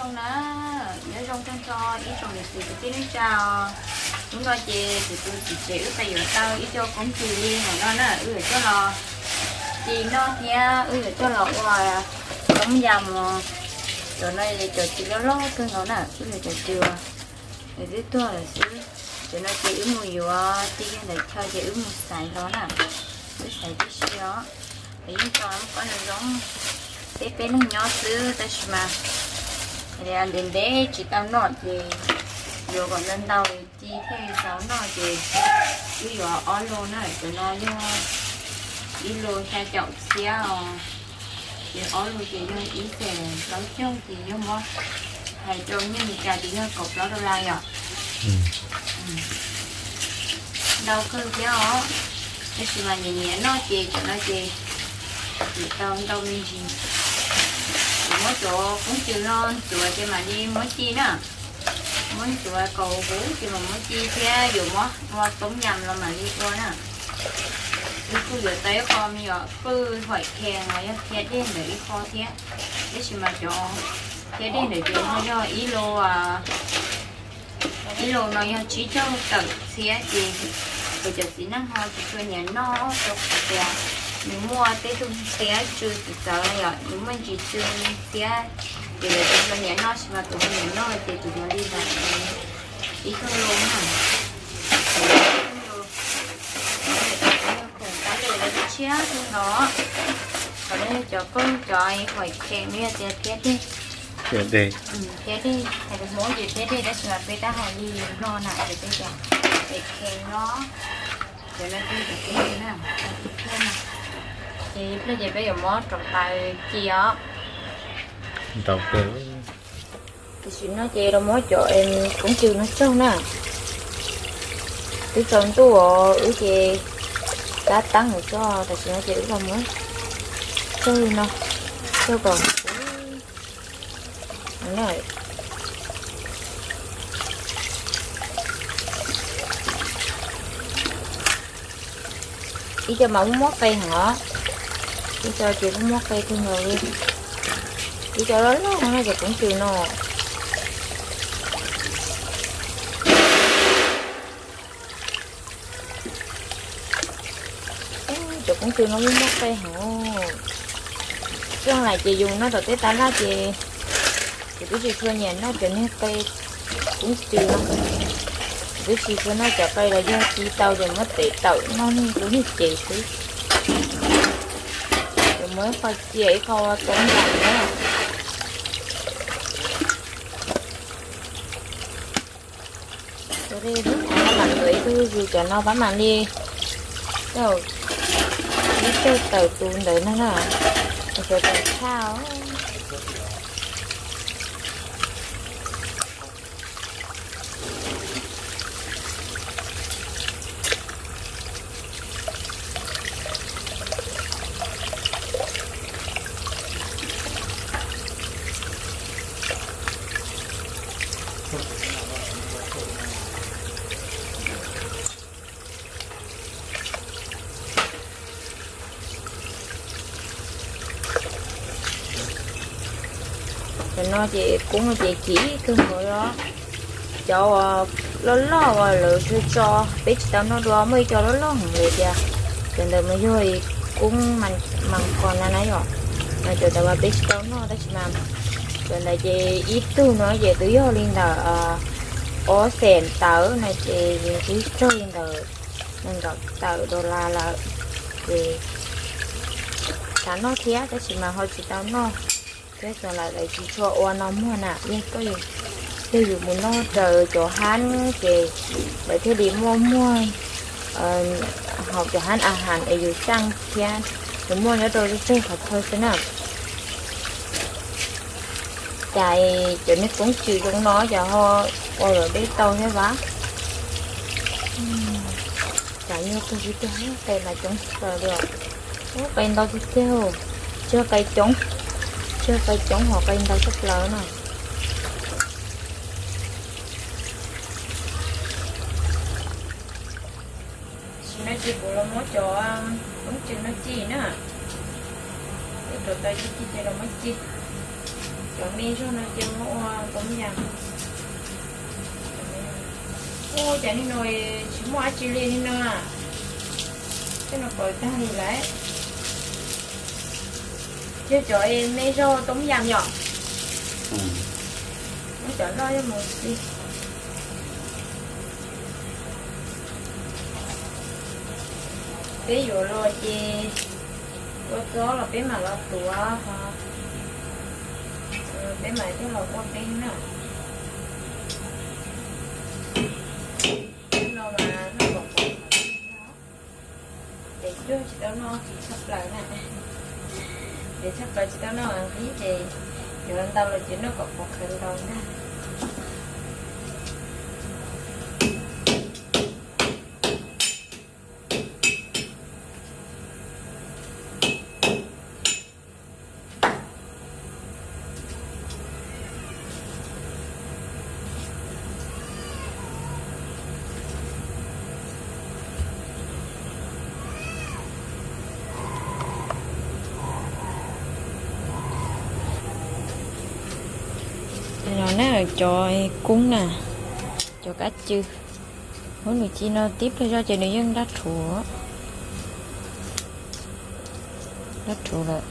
Na, nyob zoo tag nrho ib tsoom niam txiv kwv tij neej tsa os. Hnub no ces kuv tus txiv tsev wb pheej yuav tau ib co koob tus li hauv no na, wb yuav coj los ci noj thiab wb yuav coj los ua toob yam mos. Cov no cov txiv loj loj kawg nkaus na, wb yuav cov txiv uas nws twb tuag lawm xwb. Cov no ces wb mus yuav tij yog ntawd chaw ces wb mus xaiv hlo na, wb xaiv tib si os. Yeej tso muaj qab zoo zoo, peb peb leeg nyob xwb tab sis mas ntev ntev tsis tau noj ces yuav kom ntau ntau ci thiaj xav noj ces wb yuav ob lus na, cov no yog ib lus xya caum txhiab os, ces ob lus ces yog ib xees plaub caug ces yog muab hais rau nyiaj Meskas ces yog kaum plaub dollar yom. Ntau kawg thiab os, tab sis mas nyiam nyiam noj ces cov no ces tsis tau ntau me ntsis. Kuv muab cov koob tus no ntxuav ces mam li muab ci na, muab ntxuav kaus huv ces mam muab ci thiab yuav muab ua toob yam los mam li ua na. Wb kuj yuav tau ib qho me nyuam pwj huaim khees los yog phiab dej ntawd ib qho thiab, tab sis mas cov phiab dej ntawd ces ho yog ib lus ib lus no yog tsib caug tawm txhiab ces kuv cov txiv neej ho tsis tshua nyiam noj rau qhov tias nws muaj tej tug ntxiab tsw txawv txawv yom, nws muaj ntsis tsw ntxiab ces lawv tsis tshua nyiam noj, tab sis mas kuv ho nyiam noj ces kuv yuav li ntawd ib tug lus na. Khoom qab lwm lawv tshiab tshiab kawg nkaus. Qhov no yog cov pwj cov huaim khees los yog tias phiab dej. Phiab dej, hais lus Hmoob ces phiab dej tab sis mas peb tab hais li Nplog na ces peb tias huaim khees no. Cov no ces cov koob tus na, ces ib pliag ces peb yuav muab rau taws ci os. Ntau kawg. Tam sim no ces los muab cov koob tus no tsaug na. Twb tsaus ntuj os, wb ces tab teeb mus tso, tam sim no ces wb los muab tsaug li no, tsaug kom ib co mas muaj muaj qe heev os, ib co ces muaj muaj qe kawg nkaus li, ib co loj loj no ces koob tus no. Cov koob tus no muaj muaj qe heev. Txoj lais ces yus noj tom tej tab laj ces kuv twb tsis tshua nyiam noj cov niag qe koob tus no. Kuv twb tsis tshua noj cov qe los yog ci tau ces muab tev tawm noj niag lub niag cev xwb. Ces muab ib qho cia ib qho toob yam na. Pab mam ntxuav ib tug zus cov no pab mam li, ib tug tawm tus ntawd no na, cov tawm tshaj. Cov no ces koob no ces kim kawg nkaus li. Cov uas loj loj uas lawv tso tso peb tsis tau noj dua, muaj ib co loj loj heev li tias cov ntawd mas yog koob mas kos na na yom, mas cov ntawd mas peb tsis tau noj tab sis mas cov ntawd ces ib tug no ces twb yog li ntawm ob xees tawm no ces twb raug li ntawm nees nkaum tawm dollar lawm. Ces xav noj thiab tab sis mas ho tsis tau noj. Thiab xyoo lawm lawv tsis tshua ua no muag na, yog koj, yog yus mus noj raws cov hab ces lawv thiaj li muaj muag hauv cov hab a has es yus xaj thiab, yus muaj nyob rau tsawg qhov chaw xwb na. Cas cov niag koob tswm zoo no cas ho ua luam dej tau thiab vas? Cas yog kawg tsis tiag, qe mas coob kawg li os. Ub, qe ntau tiag tiag, tsis yog qe coob, tsis yog qe coob hos qe ntau tshaj plaws na. Tam sim no ces kuv los muab cov koob tswm no ci na, ib rau tau ci ci ces los muab ci. Cov me zog no ces muab ua toob yam. Ua cas nim no tsis muaj dab tsi li nim no, tej no pawv tag li lawm. Yog cov me zog toob yam yom. Muab cov loj yog mus li. Peb yuav los ces ua txob los peb mam los tuav ho, peb mam coj los ua peb na. No mas noj kom pom, ces cuag tsis tau noj tsis tshaj plaws na. Ces tshaj plaws tsis tau noj nqhib ces yuav ntau los ces noj kom pom khaws ntau ntag. Los na, cov kub na, cov kab cw, muab nws ci no tib pliag zog ces nws yeej dab rhuv, dab rhuv lawm.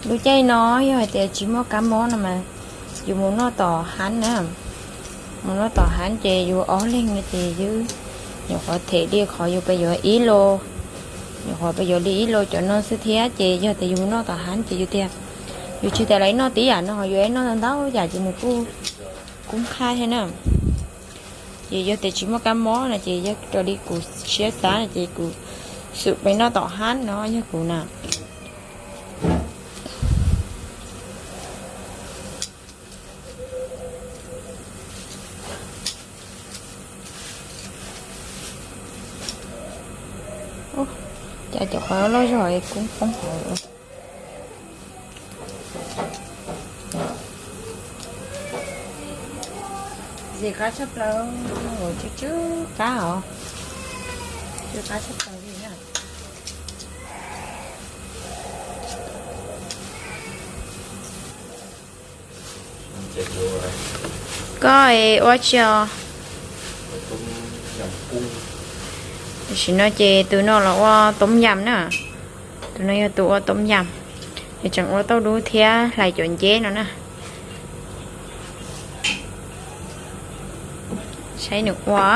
Lub caij no yog hais tias tsis muaj kab mob no mas yus mus noj tom hab na, mus noj tom hab ces yus ob leeg no ces yus nyuam qhuav them li qhov yus pes yuav ib lo, nyuam qhuav pes yuav li ib lo cov no xwb thiab. Ces yog tias yus mus noj tom hab ces yus tias yus tsis tas li noj tib yam no ho yus noj ntau yam ces nws kuj kub qhab thiab na. Ces yog tias tsis muaj kab mob no ces yog raws li kuv siab xav no ces kuv xum pes noj tom hab no yog kuv na. Cas cov qhov loj zog es kub poob hauv. Zim qab tshaj plaws, tsw tsw qab os, tsw qab tshaj plaws li na. Koj ua tsi os? Tam sim no ces tus no los ua toob yam na. Tus no yog tus ua toob yam, nws tseem ua tauj dub thiab hlais cov nceb no na. Saib nws ua.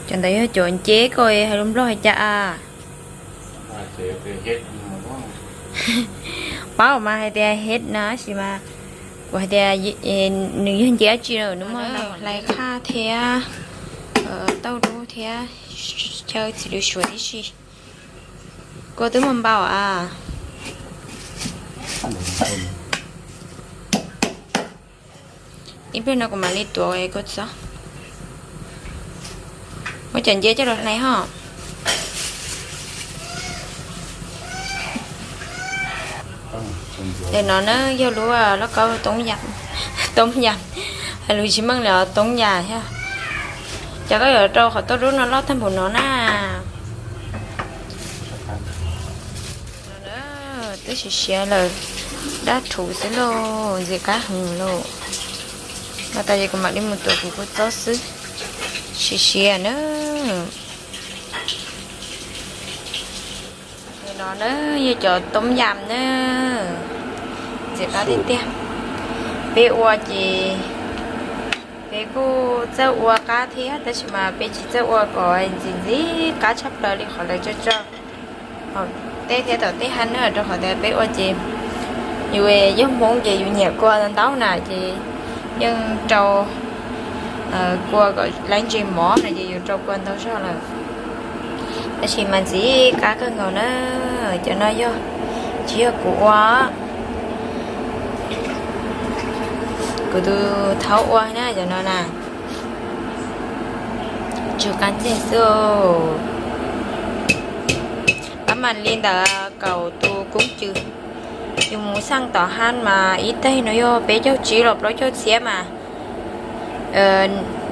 Cov ntawd yog cov nceb, koj hais lus Nplog hais cas a? Paub mas hais tias head na, tab sis mas kuv hais tias nws yog nceb dab tsi na, nws muaj hlais qhaj thiab tauj dub thiab chaw txiv lws suav tib si. Kua twb muaj npaum a. Ib pliag no kuv mam li tuav kua txob. Muab cov nceb coj los hlais ho. Ntawm no na yog lub lauj kaub toob yam, toob yam, hais lus tsis meej li os, toob yam thiab. Cas koj yuav rau qhov tauj dub no loj tag npaum no na? Twb siav siav lawm, dab rhuv xwb lauj, ntxim qab heev lauj. No tas ces kuv mam li mus tuav kuv kua txob xwb, siav siav na. No na yog cov toob yam na, ntxim qab tiag tiag. Peb ua ces peb kuj txawj ua qab thiab, tab sis mas peb tsis txawj ua kom ntxim ntxim qab tshaj plaws li qhov lawv tso tso tej thiab tom tej hab na, rau qhov tias peb ua ces yus yog Hmoob ces yus nyiam kua ntau na, ces yeej rau kua kom laib ntsis mov na, ces yus rau kua ntau zog lawm. Tab sis mas ntxim qab kawg nkaus na. Cov no yog, tsis yog kuv ua, kuv tus thaub ua na, cov no na. Tsw qab ntxiag xwb. Pab mam li ntawd kaum tus koob cw. Yus mus xaj tom hab mas ib teg no yog peb caug tsib los plaub caug txhiab mas,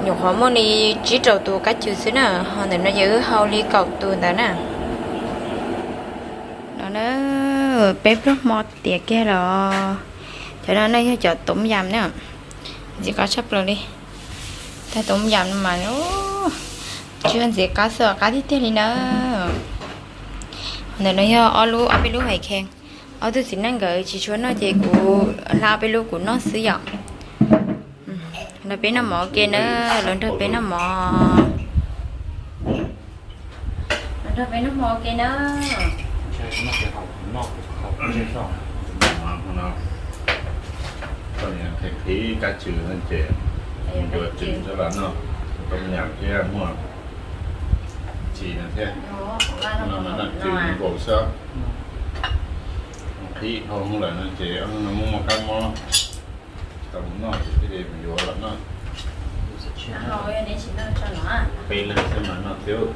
Nyuam qhuav muaj li tsib rau tus kab cws xwb na, ho ntawm no ces wb hau li kaum tus ntawd na. No na, peb pluag hmo tiav kiag los. Cov no na yog cov toom yam na, ntxim qab tshaj plaws li. Tag toom yam no mas tsis yog ntxim qab xwb, qab tiag tiag li na. Ntawm no yog ob lub, ob peb lub hais khees. Ob tug txiv neej nkawd tsis tshua noj ces kuv hla ob peb lub kuv noj xwb yom. Nrog peb noj mov ua ke na, los nrog peb noj mov. Los nrog peb noj mov ua ke na. Qhib kab tsws no ces yuav tsws rau los noj, toom yam thiab muaj tsis no thiab. No mas noj tsws nkaus xwb. Qhib dhau lawm no ces muaj muaj kab mob tau mus noj ces thiaj li mus yuav los noj. Peb leeg xwb mas noj twb.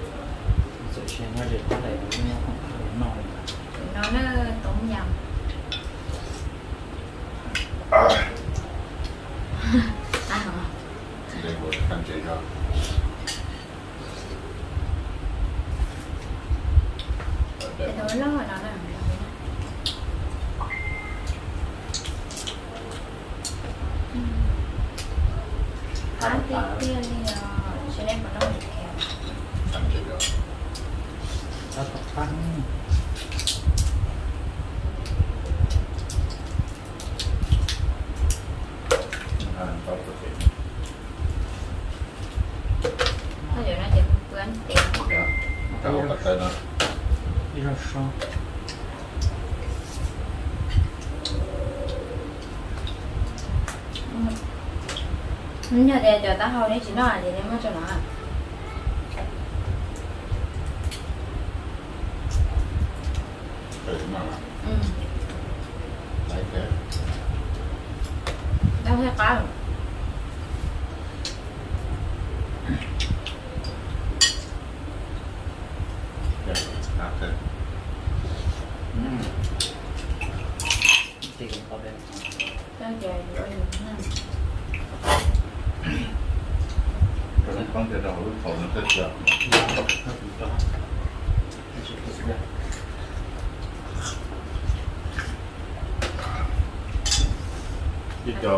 Yog tias cov taub hau neb tsis noj ces neb muab rau no. Taub hau qab. Ib co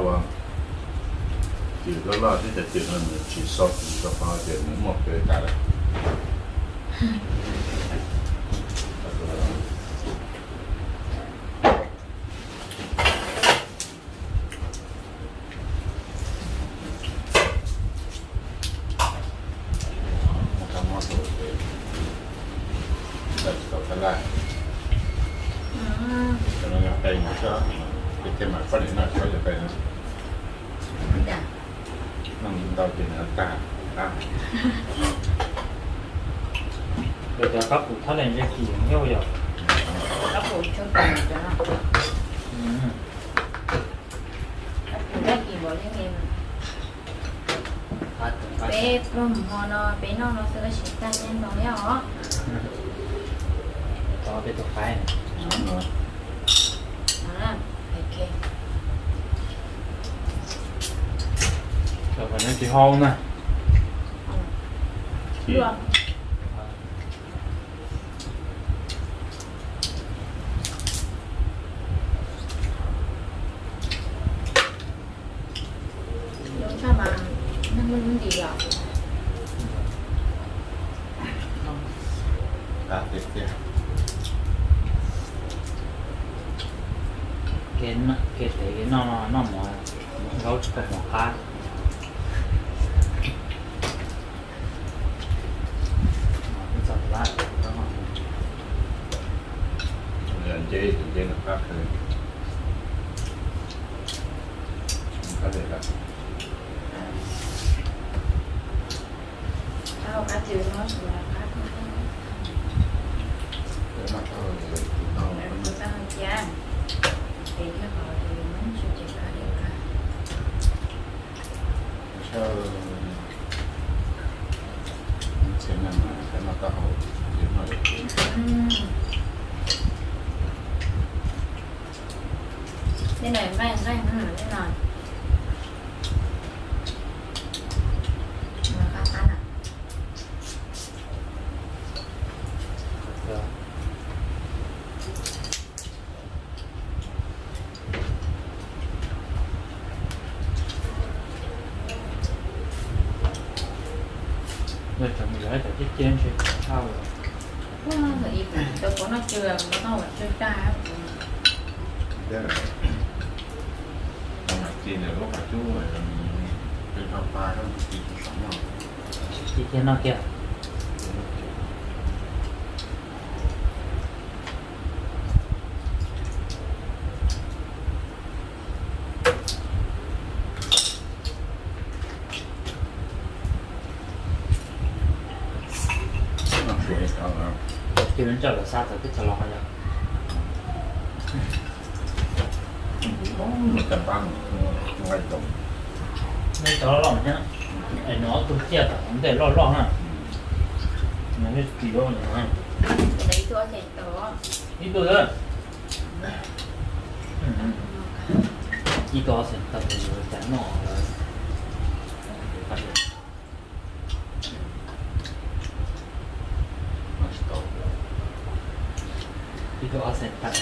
cws loj loj thiab cov cws no nws tsis so rau qhov tias nws muaj kev tas lawm. Cov kab pum thab lees ze kis yog yog. Kab pum tshua pum cov no. Kab pum tag kis npaum li ne. Peb pluag hmo no peb noj no xwb tab sis tag nyob ntau nyob os. Peb tus qaib. Tsis hau na. Kev tes noj, noj mov zaub tsis tau mov qab. Nce tus nce no qab kawg. Tej no nqaij nqaij no, tej no. Cov ib puas cov kuv noj tsw, kuv noj ua tsw tag. Ci lub qhov cub, ci noj kiag. Cia li ntsawj lawm xav txawv twb txawv los yog. Nws cov loj loj thiab, es nws ob tug ciaj tom ntej loj loj na. Nws tsis yuav ib tug, ib tug xeem tawm, ib tug xeem tawm nws yuav cas noj. Ib tug xeem tawm.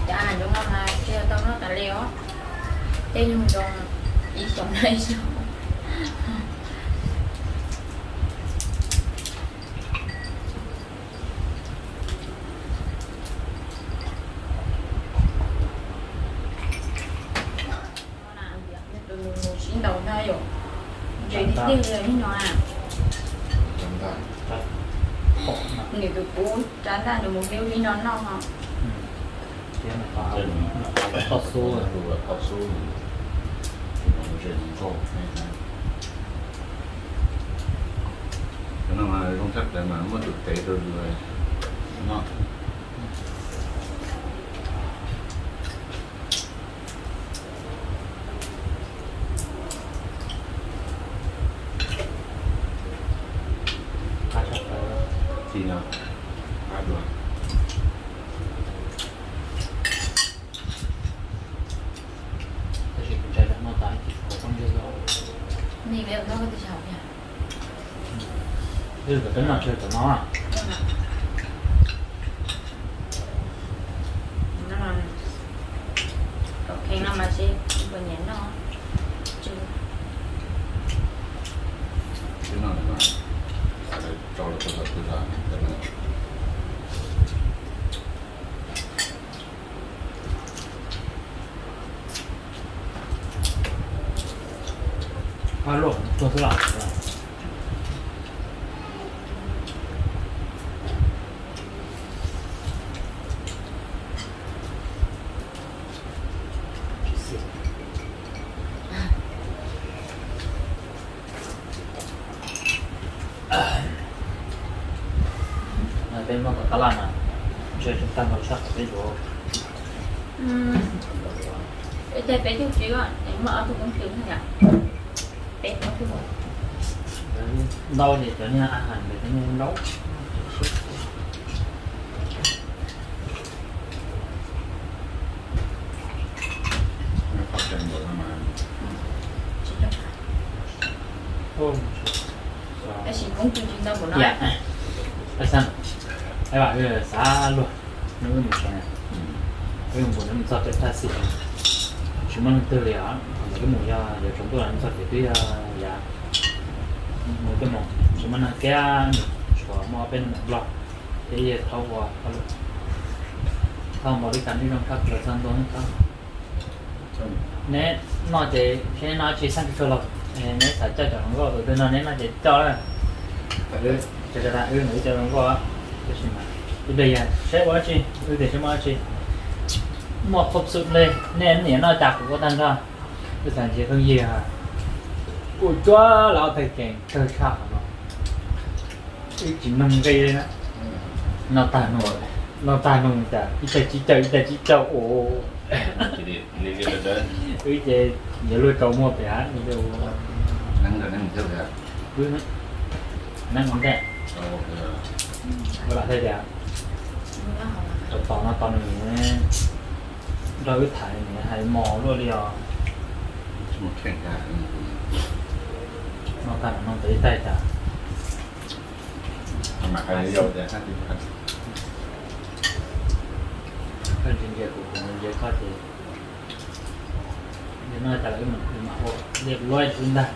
Cov zoo no mas thiaj tau noj tas li os. Tej zoo zoo ib xyoos noj ib xyoos. Tus nus nus sib ntaus no yom, ntses tiag tiag li no na. Nws tus kuv tsav ntaj nws mus hiu li no noj ho. Toj xub, toj xub. Cov no zoo tshaj plaws mas muaj tus tev rau noj. Qab tshaj plaws. Ci no, qab dua. Tab sis kuv ntshai tsam noj tas ces kuv poob ntsej los. Twb kom peb noj tsawg tom no. Kheev no mas seb puas nyiam noj. Twb noj no, lawv tso rau tau twg los. Qab luaj tuag xwb los. Peb muab kom tab laj mas ntshe tseem tag nrho tshaj qhov peb yuav. Peb caij peb caug tsib es muaj ob tug koob tswv yom. Peb ob tug. Ntau ces cov niag a has ntawd cov niag ntau. Tab sis koob tswv tsis ntau npaum no. Xav luag, wb mus tsev, wb mus nws mus txog pem thaj xim, tsis muaj leej twg li os. Thaum ntawd wb mus yog yuav tsaus ntuj los mus txog ces twb yog yav mus twb mus, tsis muaj neeg thiab, tshuav muaj ob peb neeg nplog thiab yawg thaub ua, thaub npaum li cas nws zoo tshaj plaws txog ntua thaub. Neb noj ces seb neb noj dab tsi txheej tsuag los, neb xav coj cov hluas nkauj tus twg no neb noj ces coj. Wb ntawd wb cov hluas nkauj, tab sis mas ib pliag yog seb ua dab tsi, wb tias seb muaj dab tsi, muaj qhov xub nplej nej niam noj cas kuv ua tag nrho. Wb xav ntsia pheej yig, ua cuab lawv ob teg kees kawg tshaj qhov no. Wb tsis noog nqi li na. Noj tag nug, noj tag nug cas ib teg tsib caug ib teg tsib caug ua. Wb ces yuav luag tsaus muag pem hav. Neeb ntej. Lam thiaj tias, tos no tos nws, nrog wb tham nws hais mos luaj li os. No tag no ntawd ib tag cas. Koj ntsia ntsia kuv, kuv ntsia koj ces, no cas wb mam ua liaj luaj ntag.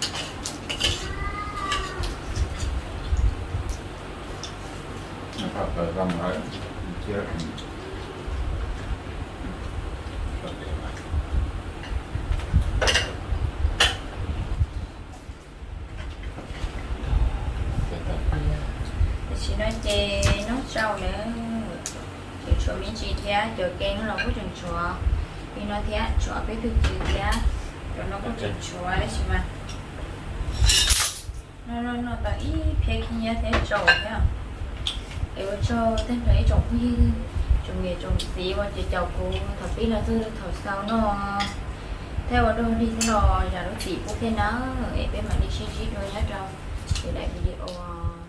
Tam sim no ces hnub tsaus na, tseem tshuav me ntsis thiab, cov kev no los kuj tseem tshuav. Li no thiab tshuav peb tug cwv thiab, cov no kuj tseem tshuav tab sis mas no no tau ib phiab khib nyiab thiab tsaus thiab. Es ua tsaug tag nrho ib tsoom phooj ywg, tsoom niam tsoom txiv uas caum kuv thaum pib los txog thaum xaus no. Thiab ua dog dig thiab los zam lub txim pub thiab nawb, es peb mam li sib ntsib dua nyob rau lwm daim video.